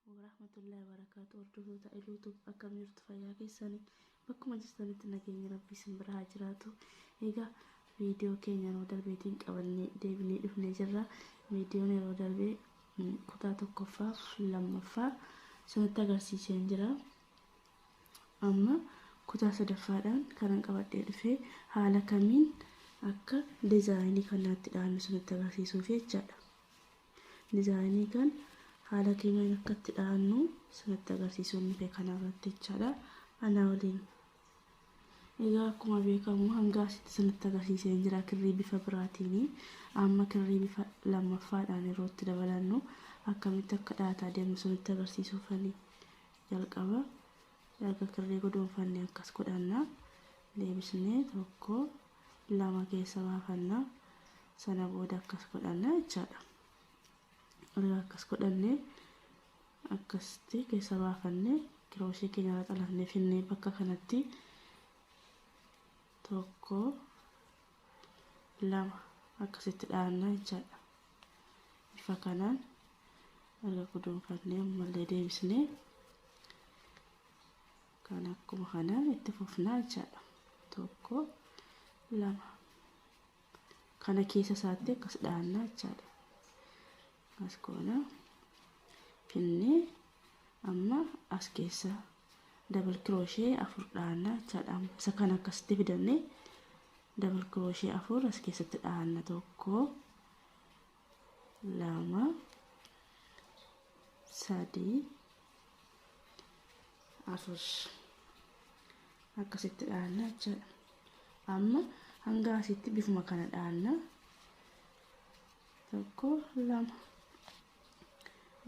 Warahmatullahi wabarakaatu. Hordoftoota Iluutuuf akkam jirtu? Fayyaa keessanii? Bakkuma jirtanitti nageenya Rabbii isin bira haa jiraatu. Egaa viidiyoo keenya yeroo darbeetiin qabannee deebinee dhufnee jirra. Viidiyoon yeroo darbee kutaa tokkoffaaf lammaffaa isinitti agarsiiseen jira. Amma kutaa sadaffaadhaan kanan qabadhee dhufee haala kamiin akka dizaayinii kanaatti dhaannu isinitti agarsiisuuf jechaadha. Dizaayinii kan haala kamiin akka itti dhaannu isinitti agarsiisuun dhufe kanarratti jechaadha. Ana waliin. Egaa akkuma beekamu hanga asitti isinitti agarsiiseen jira kirrii bifa biraatiin. Amma kirrii bifa lammaffaadhaan yeroo itti dabalannu akkamitti akka dhaataa deemnu isinitti agarsiisuufani jalqaba. Erga kirrii guduunfanne akkas godhanna. Deebisnee tokko lama keessa baafanna. Sana booda akkas godhanna jechaadha. Erga akkas godhanne akkasitti keessa baafanne kirooshee keenya irra xalafnee finnee bakka kanatti tokko lama akkasitti dhaanna jechaadha. Bifa kanaan erga guduunfannee ammallee deebisnee kan akkuma kanaan itti fufnaa jechaadha. Tokko lama kana keessa isaatti akkas dhaannaa jechaadha. As goona finnee amma as keessa dabal kirooshee afur dhaannaa jechaadha. Isa kana akkasitti fidannee dabal kirooshee afur as keessatti dhaanna. Tokko, lama, sadii, afur akkasitti dhaanna jechaadha. Amma hanga asitti bifuma kana dhaanna. Tokko, lama,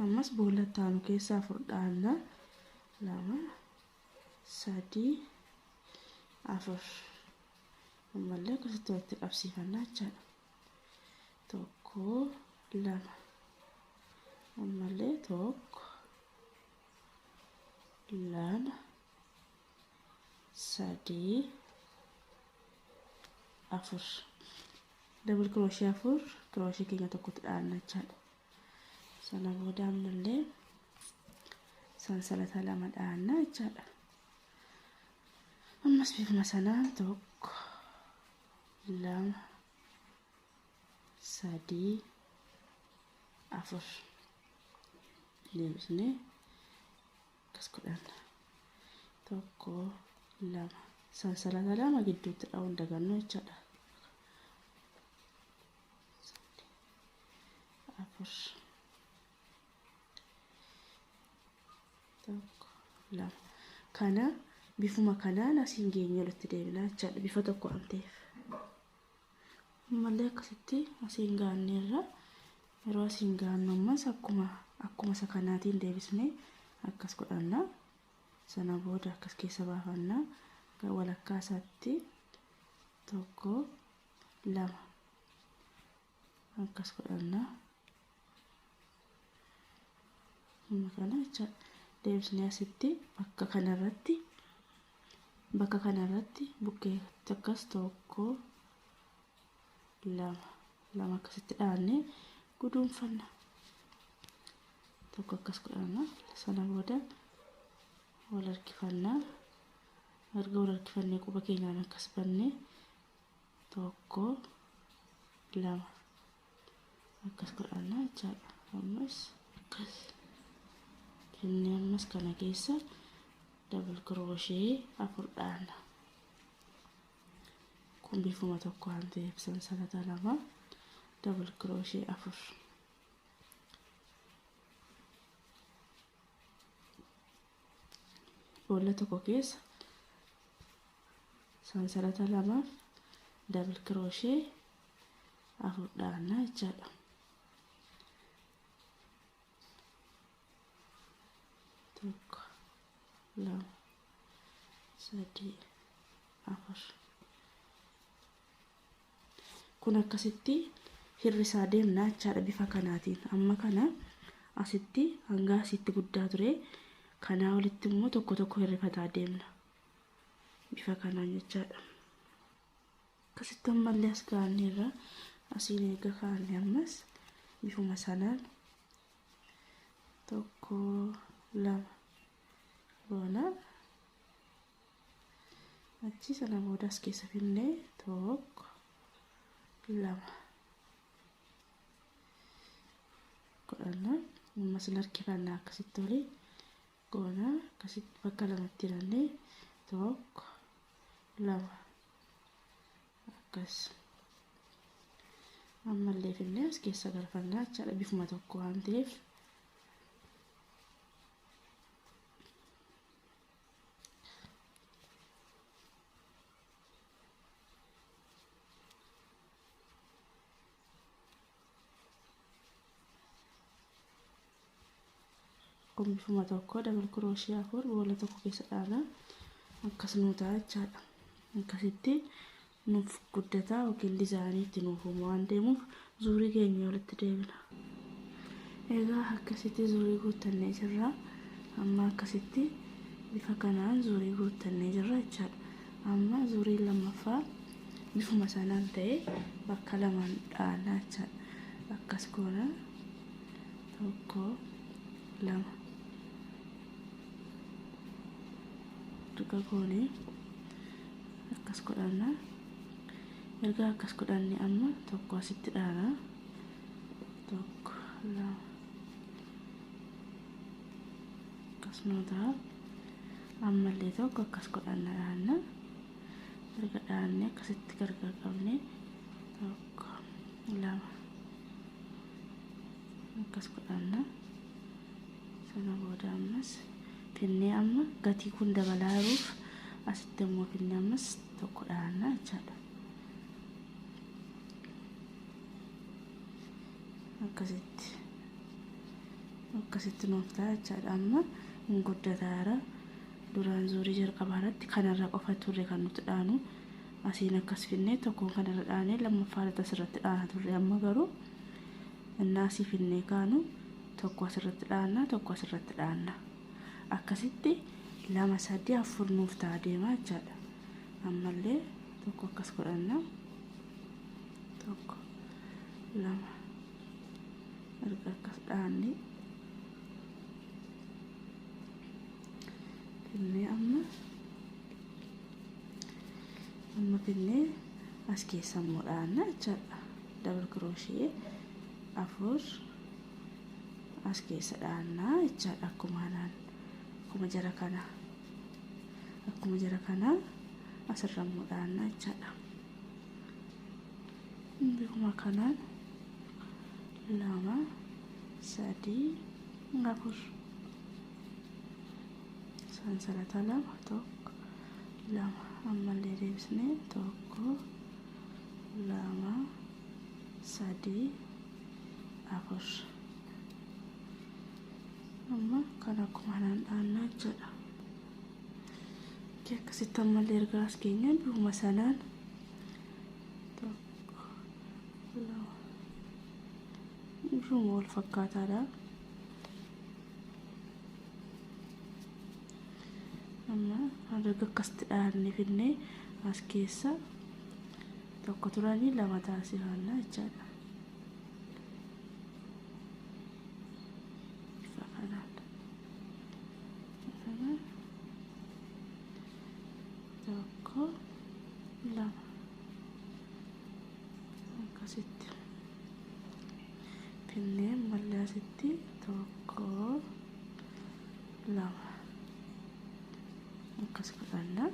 ammas boolla itti aanu keessa afur dhaanna. Lama, sadii, afur, ammallee akkasitti walitti qabsiifannaa jechaadha. Tokko, lama, ammallee tokko, lama, sadii, afur, dabal kirooshee afur kirooshee keenya tokkotti dhaanna jechaadha. Sana booda ammallee sansalata lama dhaanna jechaadha. Ammas bifuma sanaan tokko, lama, sadii, afur deebisnee akkas godhanna. Tokko, lama, sansalata lama gidduutti dha'uun dagannu jechaadha. Afur, tokko, lama, kana bifuma kanaan asiin geenye walitti deebinaa jechaadha. Bifa tokko waan ta'eef. Ammallee akkasitti asiin gaanneerra. Yeroo asiin gaannu ammas akkuma isa kanaatiin deebisnee akkas godhanna. Sana booda akkas keessa baafanna. Walakkaa isaatti tokko, lama akkas godhanna. Amma kana jecha deebisnee asitti bakka kanarratti bukkee akkas tokko, lama, lama akkasitti dhaannee guduunfanna. Tokko akkas godhanna. Sana booda wal harkifannaa. Erga wal harkifannee quba keenyaan akkas bannee tokko, lama akkas godhanna jechaadha. Ammas akkas jennee ammas kana keessa double crochet afur dhaanna. Kun bifuma tokko waan ta'eef sansalata lama double crochet afur. Boolla tokko keessa sansalata lamaaf double crochet afur dhaanna jechaadha. Tokko, lama, sadii, afur. Kun akkasitti hirrisaa deemna jechaadha bifa kanaatiin. Amma kana asitti hanga asitti guddaa ture. Kanaa olitti immoo tokko tokko hirrifataa deemna. Bifa kanaan jechaadha. Akkasitti ammallee as gaanneerra. Asiin eega kaanne ammas bifuma sanaan 1 2 goona. Achi sana booda as keessa finnee 1 2 godhanna. Ammas hin harkifannaa akkasitti olii goona. Akkasitti bakka lamatti hidhannee 1 2 akkas. Ammallee finnee as keessa galfannaa jechaadha bifuma tokko waan ta'eef. Kun bifuma tokko dabal kirooshee 4 boolla tokko keessa dhaana akkas nuu ta'a jechaadha. Akkasitti nuuf guddataa yookiin diizaayinii itti nuuf uumu waan deemuuf zuurii keenya walitti deebina. Egaa akkasitti zuurii guuttannee jirra. Amma akkasitti bifa kanaan zuurii guuttannee jirra jechaadha. Amma zuurii lammaffaa bifuma sanaan ta'ee bakka lamaan dhaana jechaadha. Akkas goona 1 2 erga goonee akkas godhanna. Erga akkas godhanne amma tokko asitti dhaana 1 2 akkas nuu ta'a. Ammallee tokko akkas godhanna dhaanna. Erga dhaanne akkasitti gargar qabne 1 2 akkas godhanna. Sana booda ammas finnee amma gatii kun dabalaa jiruuf asitti immoo finnee ammas tokko dhaanna jechaadha. Akkasitti akkasitti nuuf ta'a jechaadha. Amma hin guddataara. Duraan zuurii jalqabaa irratti kanarra qofa turre kan nuti dhaanu. Asiin akkas finnee tokkoon kanarra dhaanee lammaffaa irratti asirratti dhaana turre. Amma garuu innaa asii finnee kaanu tokko asirratti dhaanna, tokko asirratti dhaanna. Akkasitti 2 3 4 nuuf ta'a deema jechaadha. Ammallee tokko akkas godhanna. 1 2 erga akkas dhaanne finnee amma finnee as keessa immoo dhaanna jechaadha. Dabal kirooshee 4 as keessa dhaannaa jechaadha. Akkuma kanaan akkuma jara kanaa akkuma jara kanaa asirra immoo dhaannaa jechaadha. Bifuma kanaan 2 3 4 sansalata 2 1 2 ammallee deebisnee 1 2 3 4 amma kan akkuma kanaan dhaannaa jechaadha. Akkasitti ammallee erga as keenya bifuma sanaan 1 2 bifuma wal fakkaataadha. Amma erga akkasitti dhaannee finnee as keessa tokko turanii 2 taasifannaa jechaadha. Bifa kanaan 1 2 akkasitti finnee ammallee asitti 1 2 akkas godhanna.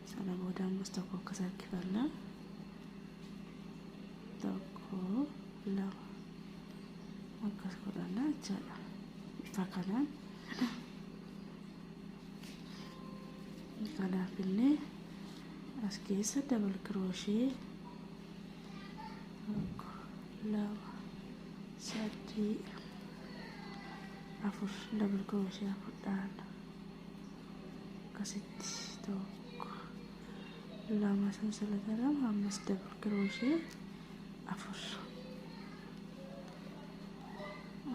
Sana booda ammas tokko akkas harkifanna. 1 2 akkas godhanna jechaadha. Bifa kanaan kanaaf finnee as keessa dabal kirooshee 1 2 3 4 dabal kirooshee 4 dhaana. Akkasitti 1 2 sansalata 2 ammas dabal kirooshee 4 4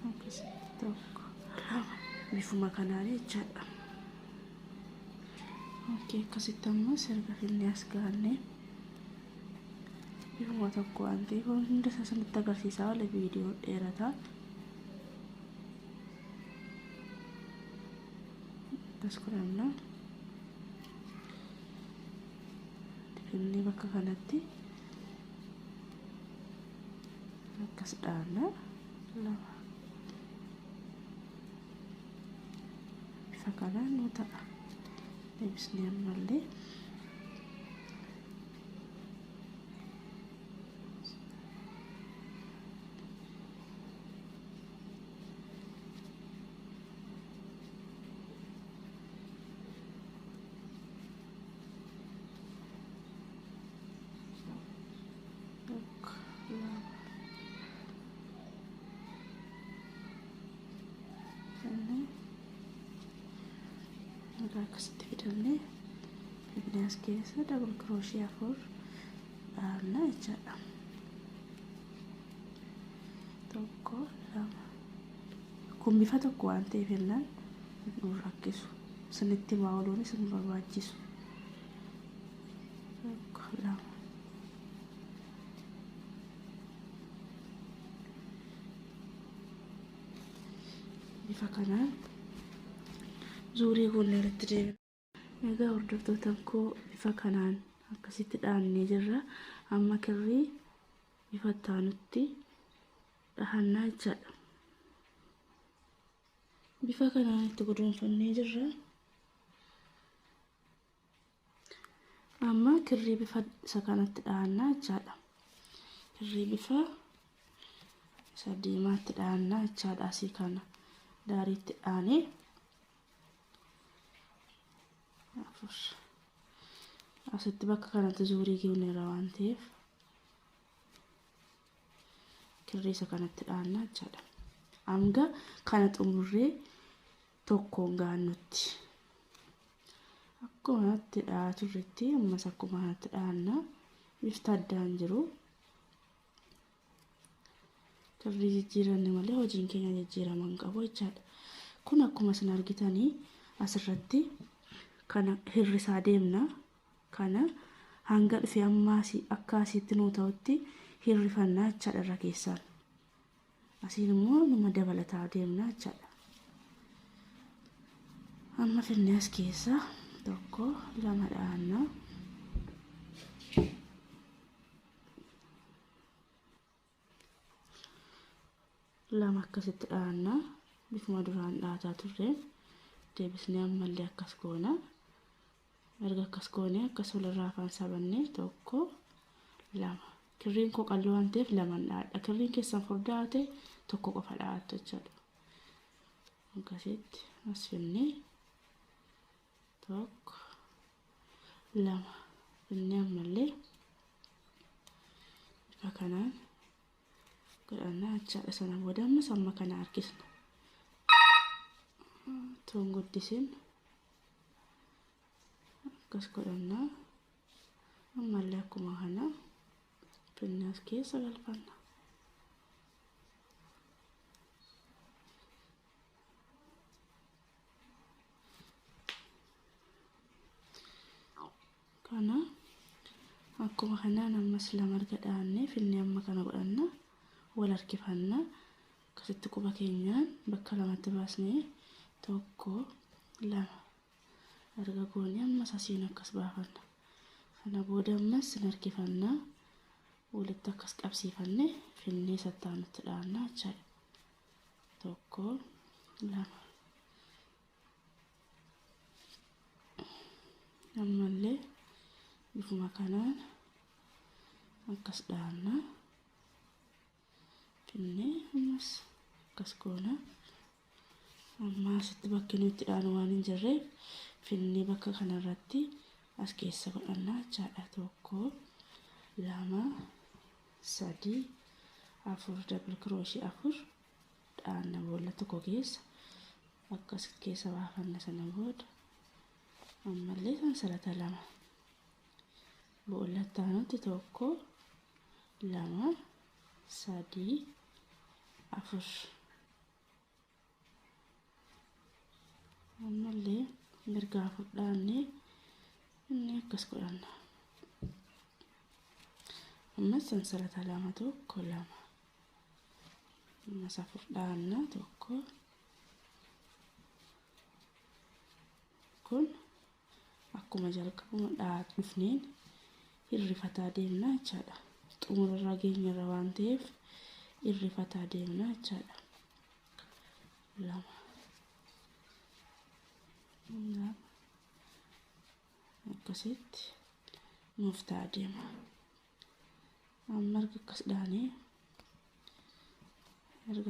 akkasitti 1 2 bifuma kanaan jechaadha. Akkasitti ammas erga finnee as gaanne Bifuma tokko waan ta'eef hunda isaa sanitti agarsiisaa oole viidiyoo dheerataa. Akkas godhanna. Finnee bakka kanatti akkas dhaanna. 2 bifa kanaan nu ta'a. Deebisnee ammallee tokko, lama, sadii. Egaa akkasitti fidannee finnee as keessa double crochet 4 dhaabna jechaadha. 1 2 kun bifa tokko waan ta'eef jennaan nu rakkisu. Isinitti himaa ooluun isin barbaachisu. 1 2 bifa kanaan zuurii goonee walitti deebina. Egaa hordoftoota koo bifa kanaan akkasitti dhaabnee jirra. Amma kirrii bifa taanutti dhahannaa jechaadha. Bifa kanaan itti guduunfannee jirra. Amma kirrii bifa isa kanatti dhahannaa jechaadha. Kirrii bifa isa diimaatti dhahannaa jechaadha. Asii kana daariitti dhaanee 4 asitti bakka kanatti zuurii goneera waan ta'eef kirrii isa kanatti dhaannaa jechaadha. Hanga kana xumurree tokkoon gaannutti. Akkuma kanatti dhahaa turretti ammas akkuma kanatti dhaannaa bifti addaan jiru. Kirrii jijjiiranne malee hojiin keenya jijjiirama hin qabu jechaadha. Kun akkuma isin argitanii asirratti kana hirrisaa deemna. Kana hanga dhufee amma asii akka asiitti nuu ta'utti hirrifannaa jechaadha irra keessaan. Asiin immoo numa dabalataa deemna jechaadha. Amma finnee as keessa 1 2 dhaanna. 2 akkasitti dhaanna. Bifuma duraan dhaataa turre deebisnee ammallee akkas goona. Erga akkas goone akkas walirraa afaan sabannee 1 2 kirriin koo qalloo waan ta'eef 2 dhaadha. Kirriin keessan furdaa ta'e 1 qofa dhaattu jechaadha. Akkasitti as finnee 1 2 finnee ammallee bifa kanaan godhannaa jechaadha. Sana booda ammas amma kana harkisna. Toon guddisin akkas godhannaa. Ammallee akkuma kana finnee as keessa galfanna. Kana akkuma kanaan ammas 2 erga dhaannee finnee amma kana godhanna. Wal harkifanna. Akkasitti quba keenyaan bakka lamatti baasnee 1 2 erga goonee ammas asiin akkas baafanna. Sana booda ammas sin harkifanna. Walitti akkas qabsiifanne finnee sattaanutti dhaanna jechaadha. 1 2 ammallee bifuma kanaan akkas dhaanna. Finnee ammas akkas goona. Amma asitti bakki nuti dhaanu waan hin jirreef finnee bakka kanarratti as keessa godhanna jechaadha. 1 2 3 4 double crochet 4 dhaanna boolla tokko keessa akkas keessa baafanna. Sana booda ammallee sansalata 2 boolla taanutti 1 2 3 4 ammallee erga 4 dhaannee inni akkas godhanna. Ammas sansalata 2 1 2. Ammas 4 dhaanna 1. Kun akkuma jalqabuma dhufneen hirrifataa deemna jechaadha. Xumurarra geenyarra waan ta'eef hirrifataa deemna jechaadha. 2 2 akkasitti nuuf ta'a deema. Amma erga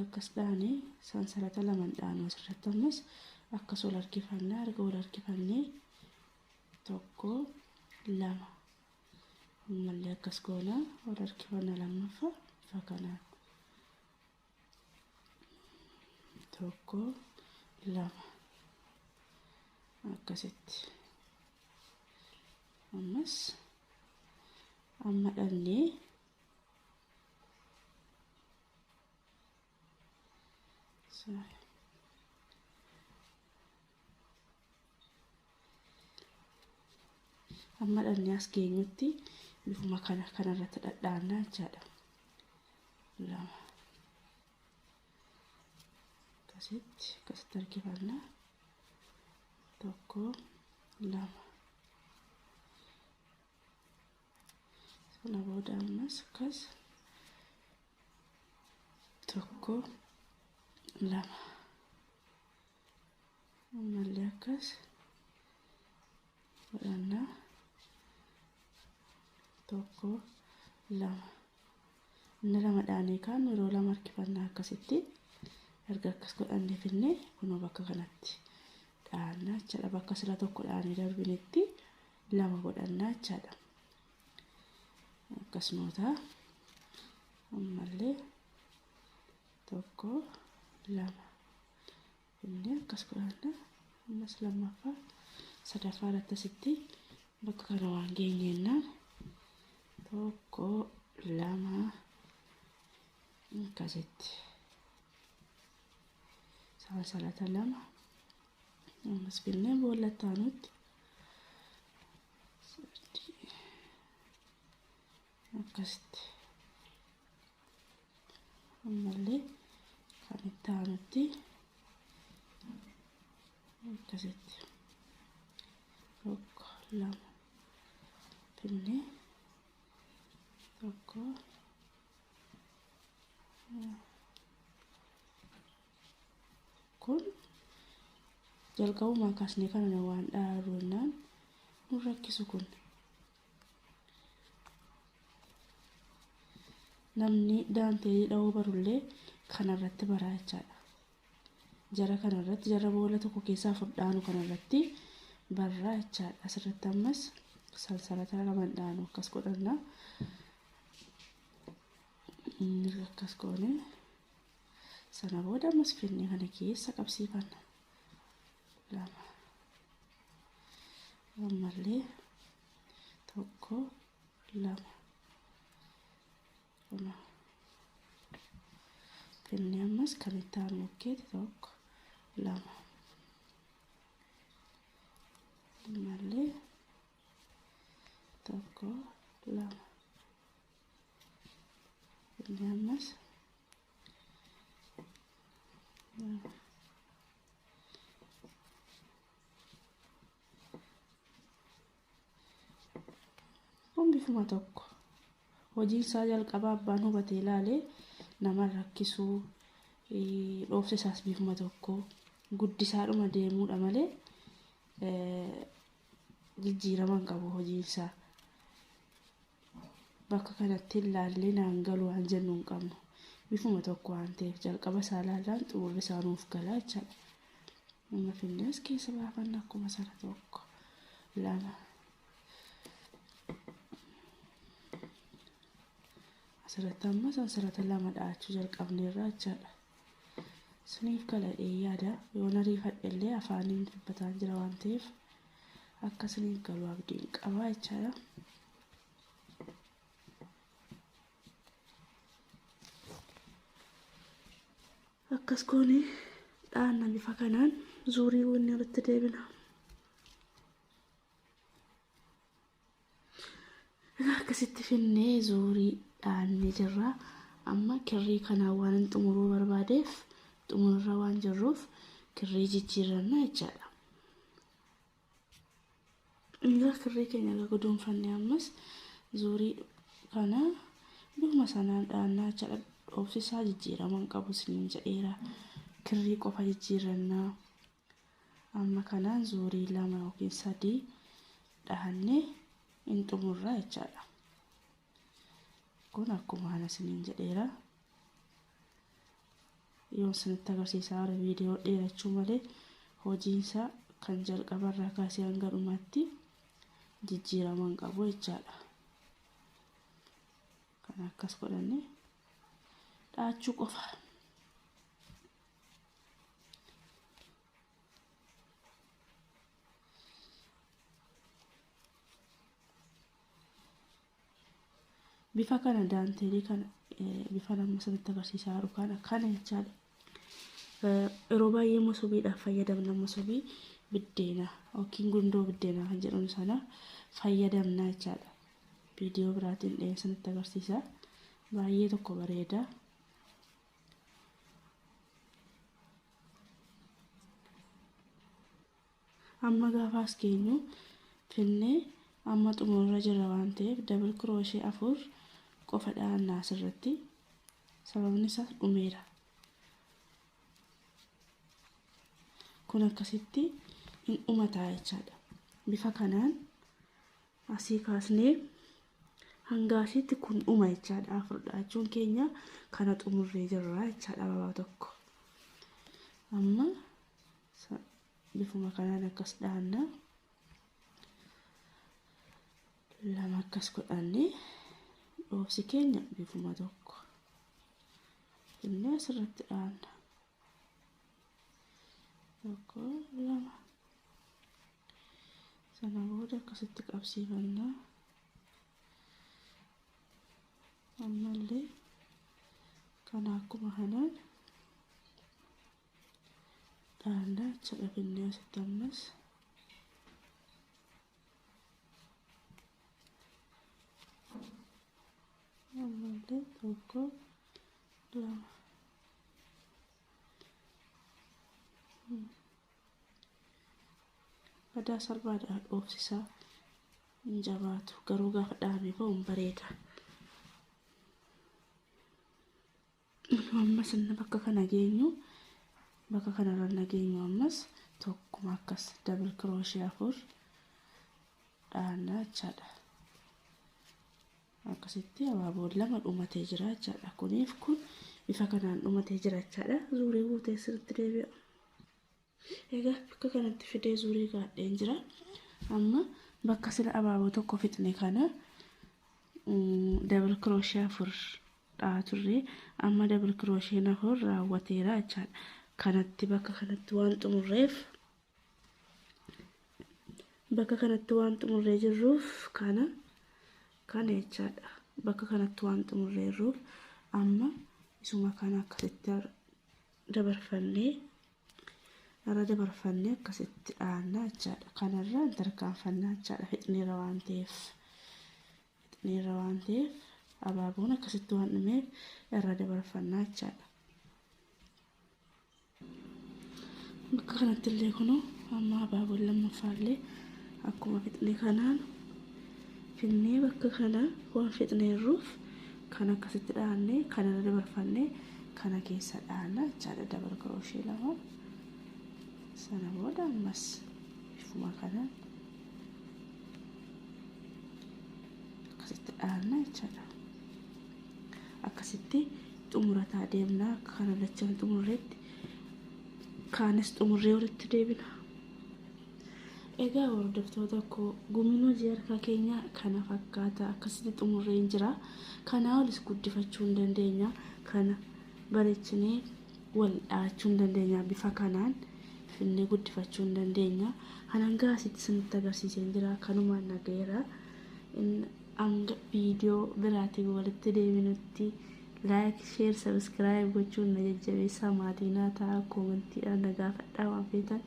akkas dhaanee sansalata 2 dhaanu asirratti ammas akkas ol harkifannaa. Erga ol harkifannee 1 2 ammallee akkas goonaa ol harkifannaa lammaffaa bifa kanaan 1 2 akkasitti. Ammas amma dhannee amma dhannee as geenyutti bifuma kanarratti dhadhaannaa jechaadha. 2 akkasitti akkasitti harkifannaa. 1 2 sana booda ammas akkas 1 2 ammallee akkas godhannaa. 1 2 inni 2 dhaanee kaan yeroo 2 harkifannaa akkasitti. Erga akkas godhannee finnee kunoo bakka kanatti dhaannaa jechaadha. Bakka sila 1 dhaanee darbinetti 2 godhannaa jechaadha. Akkasumas ammallee 1 2 inni akkas godhannaa. Ammas lammaffaa sadaffaa irratti asitti bakka kana waan geenyennaan 1 2 akkasitti sansalata 2 ammas finnee boolla taanutti 3 akkasitti ammallee kan itti aanutti akkasitti 1 2 finnee 1 kun jalqabumaa kaasnee kana waan dhaarunnaan nu rakkisu kun. Namni daanteelii dha'uu barullee kanarratti baraa jechaadha. Jara kanarratti jara boolla tokko keessaa furdhaanu kanarratti barraa jechaadha. Asirratti ammas sansalata 2 dhaanu akkas godhanna. Akkas goone sana booda ammas finnee kana keessa qabsiifanna. 2 ammallee 1 2 kuna finnee ammas kan itti aanu bukkeetti 1 2 ammallee 1 2 finnee ammas kun bifuma tokko. Hojiin isaa jalqabaa abbaan hubatee ilaalee nama rakkisuu dhoofsa isaas bifuma tokko guddisaadhuma deemuudha malee jijjiirama hin qabu hojiin isaa. Bakka kanatti ilaallee naan galu waan jennu hin qabnu. Bifuma tokko waan ta'eef jalqaba isaa ilaallaan xumurri isaa nuuf gala jechaadha. Amma finnee as keessa baafanna akkuma sana 1 2 asirratti amma sansalata 2 dhahachuu jalqabneerra jechaadha. Isiniif galadhee yaada. Yoon ariifadhe illee afaaniin dubbataa jira waan ta'eef akka isiniif galu abdiin qaba jechaadha. Akkas goone dhaanna bifa kanaan zuurii wanni walitti deebina. Akkasitti Finnee zuurii dhaannee jirra. Amma kirrii kanaan waan hin xumuruu barbaadeef xumurarra waan jirruuf kirrii jijjiiranna jechaadha. Egaa kirrii keenya erga guduunfannee ammas zuurii kana bifuma sanaan dhaannaa jechaadha. Dhoofsisaa jijjiirama hin qabu isiniin jedheera. Kirrii qofa jijjiirannaa. Amma kanaan zuurii 2 yookiin 3 dhahannee hin xumurra jechaadha. Kun akkuma kana isiniin jedheera. Yoo isinitti agarsiisaa jira viidiyoo dheerachuu malee hojiinsaa kan jalqabarraa kaasee hanga dhumaatti jijjiirama hin qabu jechaadha. Kan akkas godhannee dhahachuu qofa. Bifa kana daanteelii kana bifa nama isinitti agarsiisaa jiru kana jechaadha. Yeroo baay'ee mosobiidhaaf fayyadamna. Mosobii biddeenaa yookiin gundoo biddeenaa kan jedhamu sana fayyadamna jechaadha. Viidiyoo biraatiin isinitti agarsiisa. Baay'ee tokko bareeda. Amma gaafa as geenyu finnee amma xumurra jira waan ta'eef dabal kirooshee 4 qofa dhahannaa asirratti. Sababni isaas dhumeera. Kun akkasitti hin dhumataa jechaadha. Bifa kanaan asii kaasnee hanga asitti kun dhuma jechaadha. 4 dhahachuun keenya kana xumurree jirra jechaadha ababaa tokko. Amma bifuma kanaan akkas dhahanna. 2 akkas godhannee dhoofsi keenya bifuma tokko. Inni asirratti dhahanna. 1 2 sana booda akkasitti qabsiifanna. Ammallee kana akkuma kanaan dhahanna jechaadha. Finnee asitti ammas ammallee 1 2 badaa salphaadha. Dhoofsisaa hin jabaatu garuu gaafa dhahamee ba'u hin bareeda. Ammas inni bakka kana geenyu bakka kanarra nageenyu ammas tokkuma akkas dabal kirooshee 4 dhahanna jechaadha. Akkasitti abaaboon 2 dhumatee jira jechaadha. Kuniif kun bifa kanaan dhumatee jira jechaadha. Zuurii guutee sirriitti deebi'a. Egaa bakka kanatti fidee zuurii gaadheen jira. Amma bakka sila abaaboo tokko fixne kana dabal kirooshee 4 dhahaa turre. Amma dabal kiroosheen 4 raawwateera jechaadha. Kanatti bakka kanatti waan xumurreef bakka kanatti waan xumurree jirruuf kana jechaadha. Bakka kanatti waan xumurree jirruuf amma isuma kana akkasitti dabarfannee irra dabarfannee akkasitti dhahanna jechaadha. Kanarraa hin tarkaanfannaa jechaadha. Fixneerra waan ta'eef abaaboon akkasitti waan dhumeef irra dabarfannaa jechaadha. Bakka kanatti illee kunoo amma abaaboon lammaffaallee akkuma fixne kanaan finnee bakka kana waan fixneerruuf kan akkasitti dhahannee kanarra dabarfannee kana keessa dhahanna jechaadha. Dabal kirooshee 2 sana booda ammas bifuma kanaan akkasitti dhahanna jechaadha. Akkasitti xumurataa deemna. Akka kana lachan xumurreetti kaanis xumurree walitti deebina. Egaa hordoftoota koo gumiin hojii harkaa keenya kana fakkaata. Akkasitti xumurree hin jira. Kanaa olis guddifachuu hin dandeenya. Kana bareechinee wal dhahachuu hin dandeenya. Bifa kanaan finnee guddifachuu hin dandeenya. Hanga asitti isinitti agarsiisee jira. Kanumaan nagayeera. Hanga viidiyoo biraatiin walitti deebinutti like, share, subscribe gochuun na jajjabeessaa. Maatii naa ta'a. Koomantiidhaan na gaafadhaa waan feetan.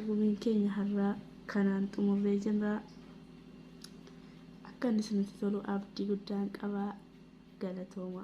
Gumiin keenya har'aa kanaan xumurree jirra. Akka inni isinitti tolu abdii guddaan qaba. Galatooma.